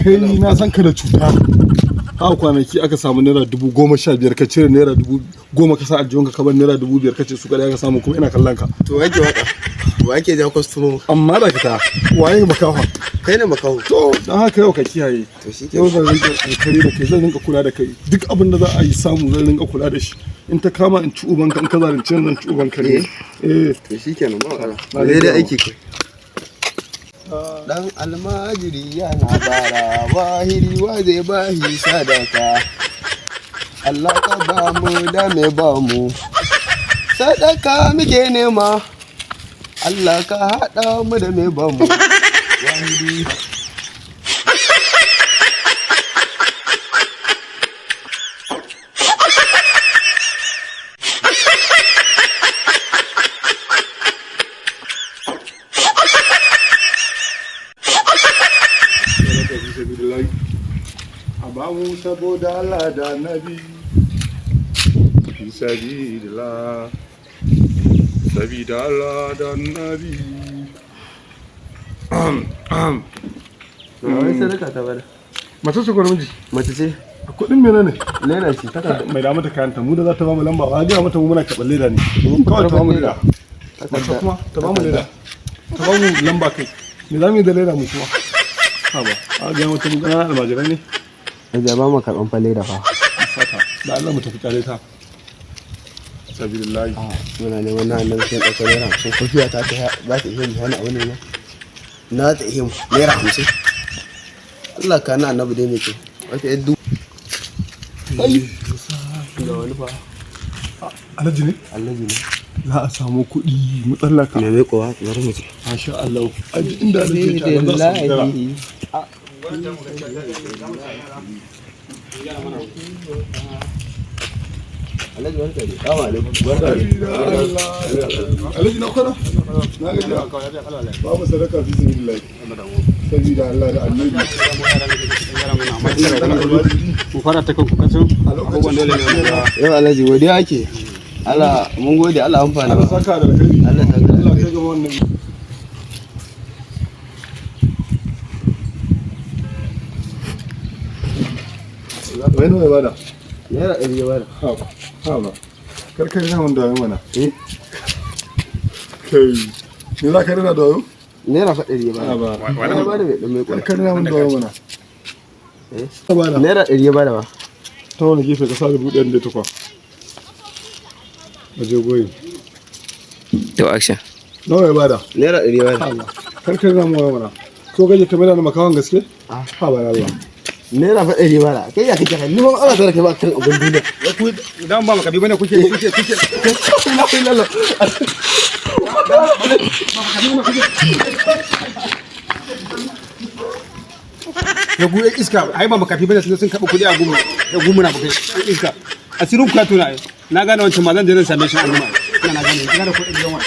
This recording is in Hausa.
Kai, na san ka da cuta. Haka kwanaki aka samu ₦15,000, ka cire ₦10,000 ka sa aljihunka, ka bar ₦5,000, ka ce su kadai aka samu, kuma ina kallon ka. To, wake waka, wake ja kwastomo. Amma da ka ta waye makafa? Kai ne makaho. To, don haka yau ka kiyaye. To, shi Yau zan rinka alkari da kai, zan rinka kula da kai. Duk abin da za a yi samu, zan rinka kula da shi. In ta kama in ci ubanka, in ka zalunce ni, zan ci ubanka ne, eh. To, shi kenan, ba matsala. Na dai gode. Aiki kai. Dan almajiri yana bara, wahiri wa zai bahi sadaka? Allah ka ba mu da mai ba mu sadaka muke nema. Allah ka haɗa mu da mai ba mu, wahiri. Sadaka fi sabilillahi, a ba mu saboda Allah da Nabi, fi sabilillah, sabida Allah da Nabi. Wai sadaka ta bada. Mace ce ko namiji? Mace ce. A kudin mene ne? Leda ce, takarda. Mai da mata kayanta. Mu da za ta ba mu lamba, ba ga mata mu muna karɓar leda ne. Kawai ta ba mu leda. Mace kuma ta ba mu leda, ta ba mu lamba. Kai, me za mu yi da leda mu kuma? Ha ba a ga mata mu ƙananan almajirai ne. Ajiya, ba mu karɓan fa leda fa. Sata da Allah, mu tafi, kyale ta, sabilillahi. Muna neman na annabi, sai ɗauka ₦50 ko fiya ta ta za ta iya mu wani abu ne ma na ta iya mu ₦50. Allah ka na annabi dai mai kyau, wata yadda ai ga wani fa. Alhaji ne. Annabi ne. Za a samu kuɗi mu tsallaka. Me mai kowa, bari mu je. Masha Allah, aji inda alhaji ya ce a nan za a samu dala. Alhaji, barka dai. Assalamu alaikum, barka dai. Alhaji, na kwana, na gajiya. Babu sadaka fi sabilillahi, sabida Allah da Annabi. Ku fara ta kanku, kasan A lokacin dole ne. Yau Alhaji, godiya ake. Allah mun gode, Allah amfana. Allah saka da alkhairi. Allah saka da Allah kai gaba wannan. Wai nawa ya bada? ₦100 ya bada. Haba, haba. Karkar na wanda ya mana. Eh. Kai. Me za ka rina da wayo? Naira fa ɗari ya bada. Haba. Ya bada mai ɗan mai kwai. Karkar na wanda ya mana. Eh? Ta bada. ₦100 ya bada ba. Ta wani gefe ka sa 1,008. Waje goyi. To, action. Nawa ya bada? ₦100 ya bada. Haba. Karkar na mu mana. So gaje ka mai da makawan gaske? Ah. Haba Allah. ₦100 ya bada. Kai ya kake kai? Ni ba Allah tare kai ba kan abin duniya. Ku idan ba makabi bane kuke kuke kuke. La ilaha illallah. Ya ku iska, ai ba makafi bane, sun karɓi kuɗi a gumu. Ya gumu na bakai iska. Asirin ku ya tona ai. Na gane wancan ma, zan je zan same shi a guma. Ina na gane, ina da kuɗi gidan wani.